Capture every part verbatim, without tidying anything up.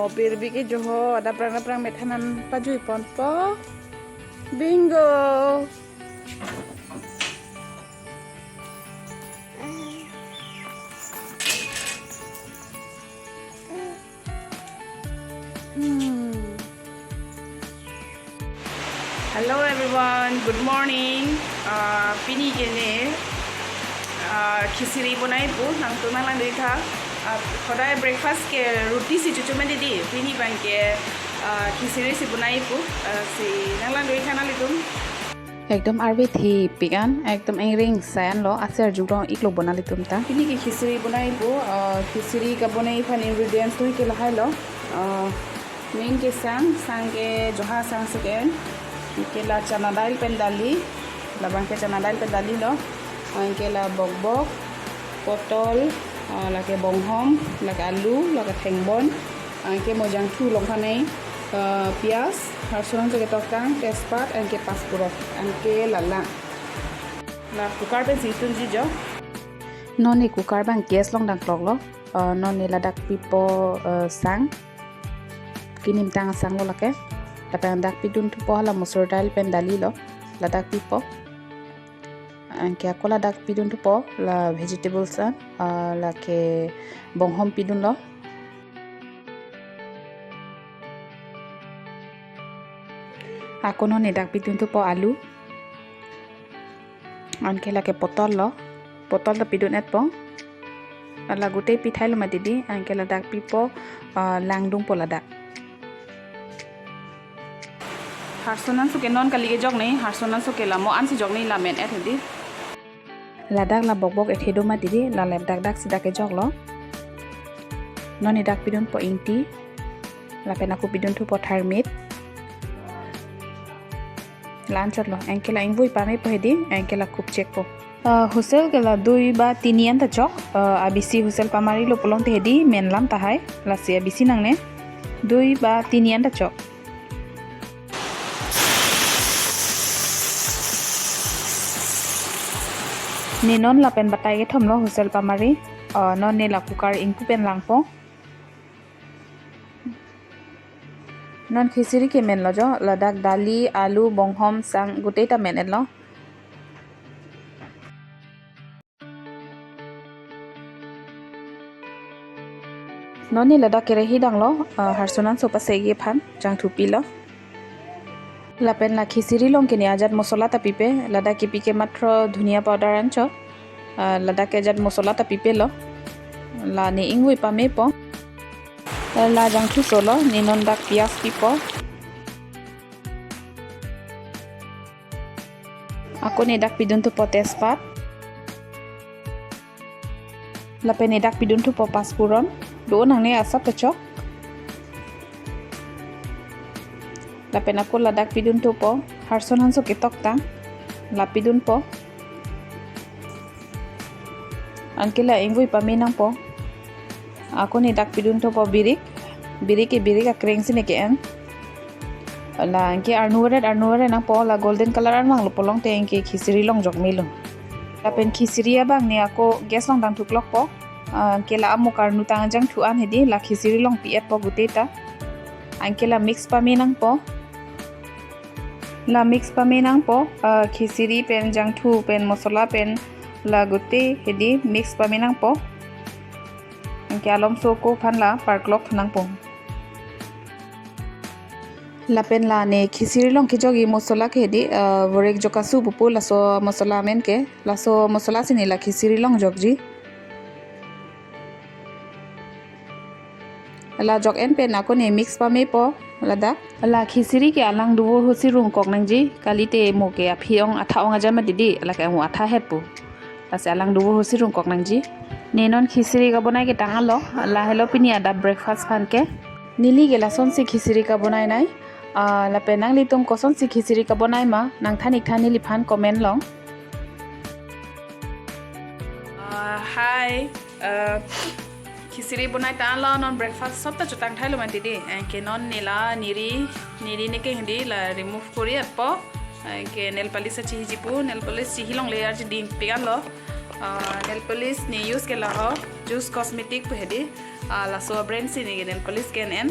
O pirbi ke joho, ada prang prang methanan pajui ponpo. Bingo. Hmm. Hello everyone, good morning. Uh, pini ke ne, uh, khichdi bonai pu, nangtum nanglang dui tha. Uh, hodai breakfast ke ruti si chuchu mati di. Pini abang ke, uh, khichdi si bonai pu, uh, si nanglang dui tha nanglitum. Ekdom arve thepik an, ekdom engring sai an lo, aser jukdong iklo bo nanglitum ta. Pini ke khichdi bonai pu, uh, khichdi kabonai aphan ingredients tu ke lahai lo. Uh, main ke sang, sang ke joha sang seken. Ke la chana dal pen dali, labang ke chana dal pen dali lo. Anke la bokbok, potol, ah, lake bonghom, lake alu, lake thengbon, anke mo jangthu along aphan nai, ah, piyaj, harson anso ketoktang, tejpat, anke pachphuron, anke la lang. La cooker pen si tunji jo. Non ne cooker abang gas along dangklok lo. Ah, non ne ladak pipo, ah, sang. Kinimtang asang lo lake. Lapen dak pidun thupo hala musur dal pen dali lo. Ladak pipo. Anke ako ladak pidun thupo la vegetables an, ah, lake bonghom pidun lo. Ako non ne dak pidun thupo alu. Anke lake potol lo. Potol ta pidun etpo. La gute pithai lo mati di, anke ladak pipo, ah, langdungpo ladak. Harson anso ke non kali kejok ne, harson anso ke la mo ansi jok ne la men et di. Ladak la bokbok ethe do mati di, la lep dakdak si dak kejok lo. Non ne dak pidunpo ingti. Lapen ako pidun thupo tharmit. La anchot lo, anke la ingvoi pamepo hedi, anke la kupchekpo. Ah, whistle ke la dui ba tini an ta chok, ah, abisi whistle pamari lo pulote hedi, men lam tahai, lasi abisi nangne, dui ba tini an ta chok. Ne non lapen batai kethom lo whistle pamari, ah, non ne la cooker ingpu pen langpo. Non khichdi ke men lo jo, ladak dali, alu, bonghom, sang, gute ta men et lo. Non ne ladak kerehi dang lo, ah, harson anso pasegi aphan, jangthu pi lo. Lapen la khichdi along ke ne ajat mosola ta pipe, ladak kepi ke matro dhania powder anchot, ah, ladak ke ajat mosola ta pipe lo. La ne ingvoi pamepo. La jangthu solo, ne non dak piyaj pipo. Ako ne dak pidun thupo tejpat. Lapen ne dak pidun thupo pachphuron. Do nangne asap ta chok. Lapen ako ladak pidun thupo harson anso ketoktang. La pidunpo. Anke la ingvoi pame nangpo. Ako ne dak pidun thupo birik. Birik ke birik akreng si ne ke-en. La anke arnu varet arnu varet nangpo, la golden color an vanglo pulote anke khichdi along jok melo. Lapen khichdi abang ne ako gas along dangthu klokpo. Ah, anke la amuk arnu tang jangthu an hedi la khichdi along pi etpo gute ta. Anke la mix pame nangpo. La mix pame nangpo, ah, khichdi pen jangthu pen mosola pen la gute hedi mix pame nangpo. Anke alom so ako aphan la parklok thu nangpo. Lapen la ne khichdi along kejokji mosola ke hedi, ah, vorek jokasu pupu laso mosola amen ke. Laso mosola si ne la khichdi along jokji. La jok en pen ako ne mix pamepo ladak. La khichdi ke alang dovor ahut si rungkok nangji, kalite mo ke aphi ong atha ong ajat mati di, lake mo atha het pu. Lasi alang dovor ahut si rungkok nangji. Ne non khichdi kabonai ketang alo, lahelo pini adap breakfast aphan ke. Neli ke lasonsi khichdi kabonai nai. Ah, lapen nanglitum kosonsi khichdi kabonai ma, nangthan ik than neliphan comment along. Ah, hi. Ah, khichdi bonai tanglo, non breakfast sob ta chotang thailo mati di. Anke non ne la niri, niri ne ke hedi la remove kori etpo. Anke nail polish ta chihiji pu, nail polish chihi longle arje dingpik anlo. Ah, nail polish ne use ke la ho, Juice Cosmetic pu hedi. Ah, laso brand si neke nail polish ke en-en.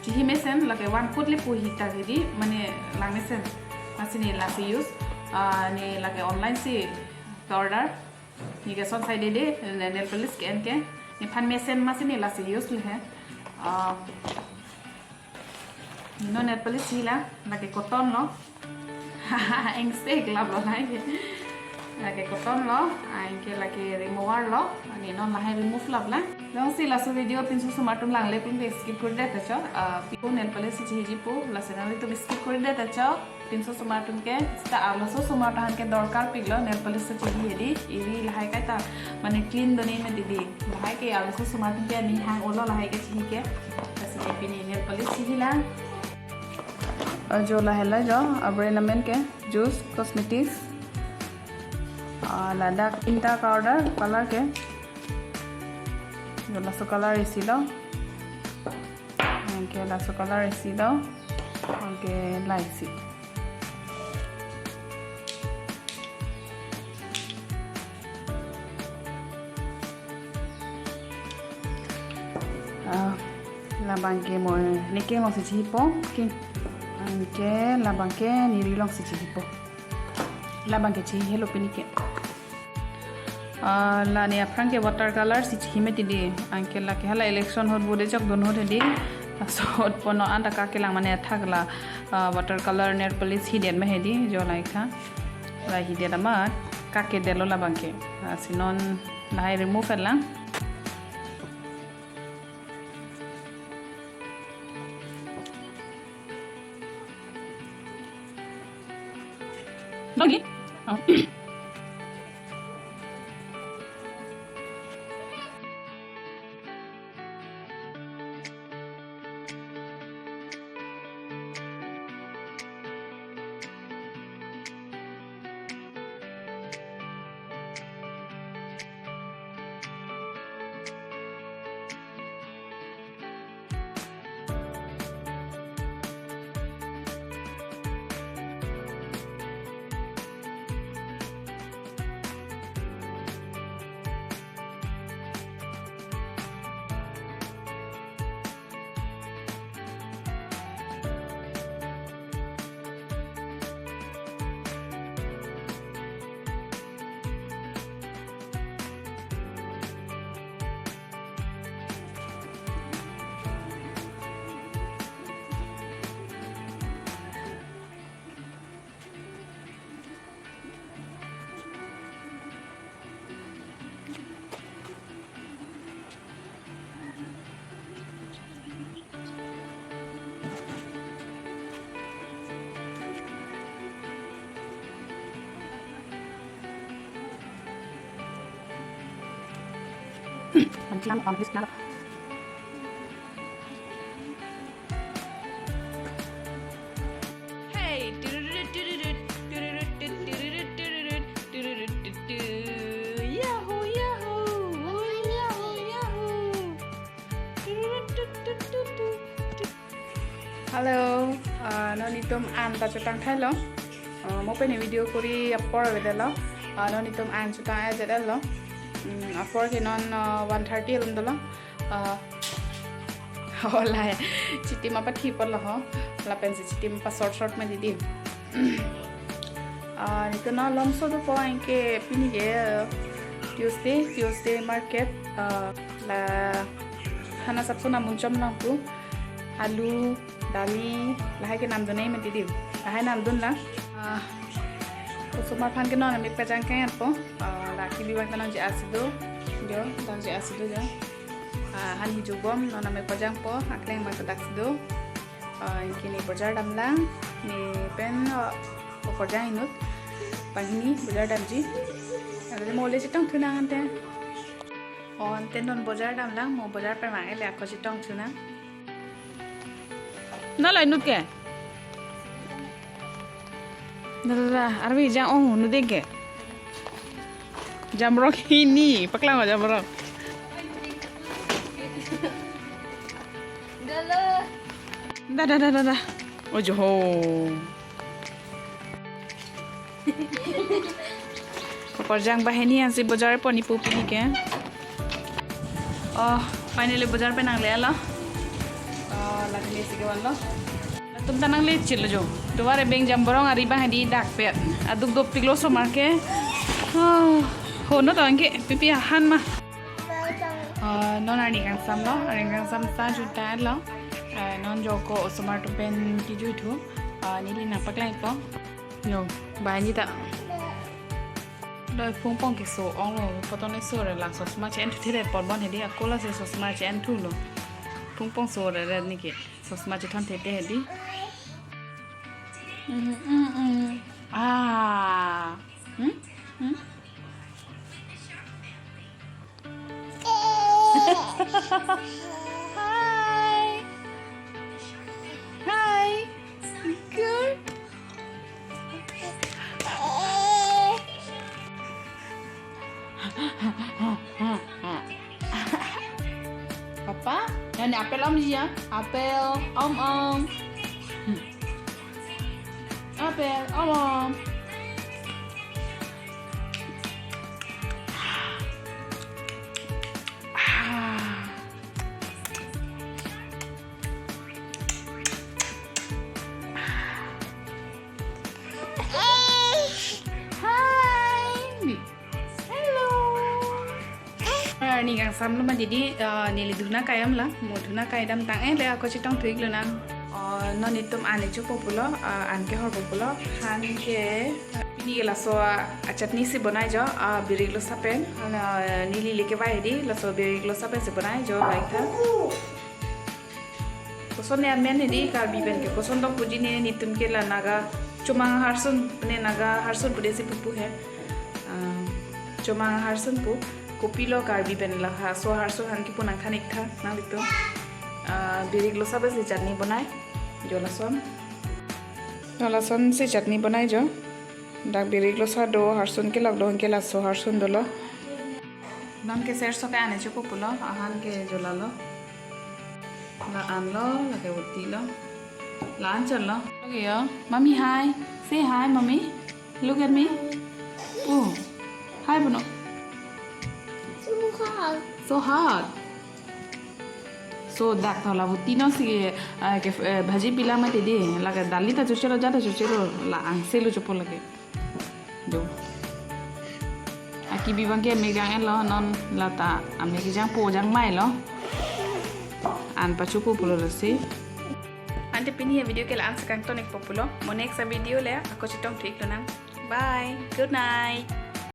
Chihi mesen lake one coat le pu hita hedi, mane lang mesen. Masi ne lasi use. Ah, ne lake online si order. Neke son sai dede, ne nail polish ke en ke. Nephan mesen masi ne lasi use le he. Ah, non nail polish si la, lake cotton lo. Engse klap lo lake. Lake cotton lo, anke lake remover lo, ani non lahai remove lap la. Jongsi laso video pinso osomar atum langle pun ke skip kori det ta chok, ah, pipo nail polish si chihiji po, laso nanglitum skip kori det ta chok, pinso osomar atum ke, seta arloso osomar atum ke dorkar pik lo nail polish si chihi hedi, iri lahai kaita, mane clean do-an me didi, lahai ke arloso osomar atum ke ani hang olo lahai ke chihi ke, lasi ke pini nail polish chihi lang. Ah, jo lahai la jo, ah, brand amen ke Juice Cosmetics. Ah, ladak tinta ka order, color ke. Jo laso color isi lo. Anke laso color isi lo. Anke la isi. Ah, labang ke mo, neke mo si chihipo, ke. Anke labang ke neri along si chihipo. Labang ke chihi helo pini ke. Ah, la ne aphrang ke water color si chihi me tidi. Anke lake hala election ahut vote chok dun ahut hedi. Laso ahut pono anta kakelang mane athak la, ah, water color nail polish hidden me hedi, jo la ik tha. La hidden amat kake detlo labang ke. Ah, si non lahai remove lang. Lagi? Oh. Hey! Yahoo, yahoo! Yahoo, yahoo! Hello, ah, non itum an ta chotang thailo. Ah, mo pen video kori apor avedetlo. Ah, non itum an chotang avedetlo. Hmm, apor ke non, ah, one thirty along dolo. Ah, hola, chitim apathi ponlo ho. Lapen si chitim apa short short me didi. Ah, nelitum non malomso dopo anke pini ke, ah, Tuesday, Tuesday market, ah, la hana sapso namun chom lang pu, alu, dali, lahai ke namdun nai mati di. Lahai namdun lang. Ah, osomar aphan ke non amik pajang keng po. Ah, la kibi bang ta non je asi do. Jo, non je asi do jo. Ah, han hijubom non amik pajang po, akleng bang ta dak si do. Ah, anke ne bojar dam lang, ne pen, ah, bojar inut. Banghini bojar damji. Ante mo le chetong thu nang ante. Oh, ante non bojar dam lang, mo bojar pen mang ele ako chetong thu nang. Na la inut ke? Na la, arvi jang ong nu dek ke. Jamrok hini, paklang jamrok. Dala. Da, da, da, da, da. Ojo ho. Kokorjang banghini ansi bojar pon ipu pini ke. Oh, Finally, bojar pen nangle lo. Ah, lagi ni sige wan lo. Latum ta nangle chilo jo. Tovar ebeng jamborong ari bang hedi dak pet. Aduk dopik lo osomar ke. Ah, ho no to anke pipi ahan ma. Ah, non arni kangsam lo, arni kangsam ta juta lo. Ah, non joko osomar atum pen kejui thu. Ah, neli nangpaklangpo. Yo, bye ni ta. Doi pungpong keso ong lo, potong le so re la sosma che-en thu thire pon bon hedi akola se sosma che-en thu lo. Pungpong so re re ni ke sosma chethon thete hedi. Mm, mm, mm. Ah. Hmm? Hmm? Hi. Hi. Good. Papa, nani apel om ji ya? Apel, om om. Apel, om om. Ah. Hi. Hello. Arni kangsam lo ma didi, ah, neli duna kai-am la, mo duna kai dam tang eh le ako chetong thu-ik lonang. Ah, non itum an le chopo pulo, ah, an kehorpo pulo, han ke pini ke laso, ah, chutney si bonai jo, ah, birik losa pen, ah, neli le kevai hedi, laso birik losa pen si bonai jo, like tha. Koson ne amen hedi Karbi pen ke koson dok puji ne nitum ke la Naga chomang harsun ne Naga harsun pude si pupu he. Ah, chomang harsun pu kopilo Karbi pen la ha so harsun han kipu nangthan-ik tha nanglitum. Ah, birik losa bas le chutney bonai jo lason. Jo lason si chutney bonai jo. Dak birik losa do harsun kelok do ke laso harsun dolo. Non ke ser so ke an le chopo pulo, ahan ke jo la lo. La an lo, la ke uti lo. La an chon lo. Okay, yo. Mommy, hi. Say hi, mommy. Look at me. Oh. Hi, Bruno. So hard. So hard. So dak tho la uti no si, eh, ke, eh, bhaji pila mati di. La ke dali ta chochero, ja ta chochero, la angse lo chopo lake. Do. Akibi bang ke megang en lo non lata ame kejang po jang mai lo. An pachopo pulo lo si. Ante pini ya video ke la-an si kangton-ikpo pulo. Mo next a video le ako chetong thu-ik lonang. Bye. Good night.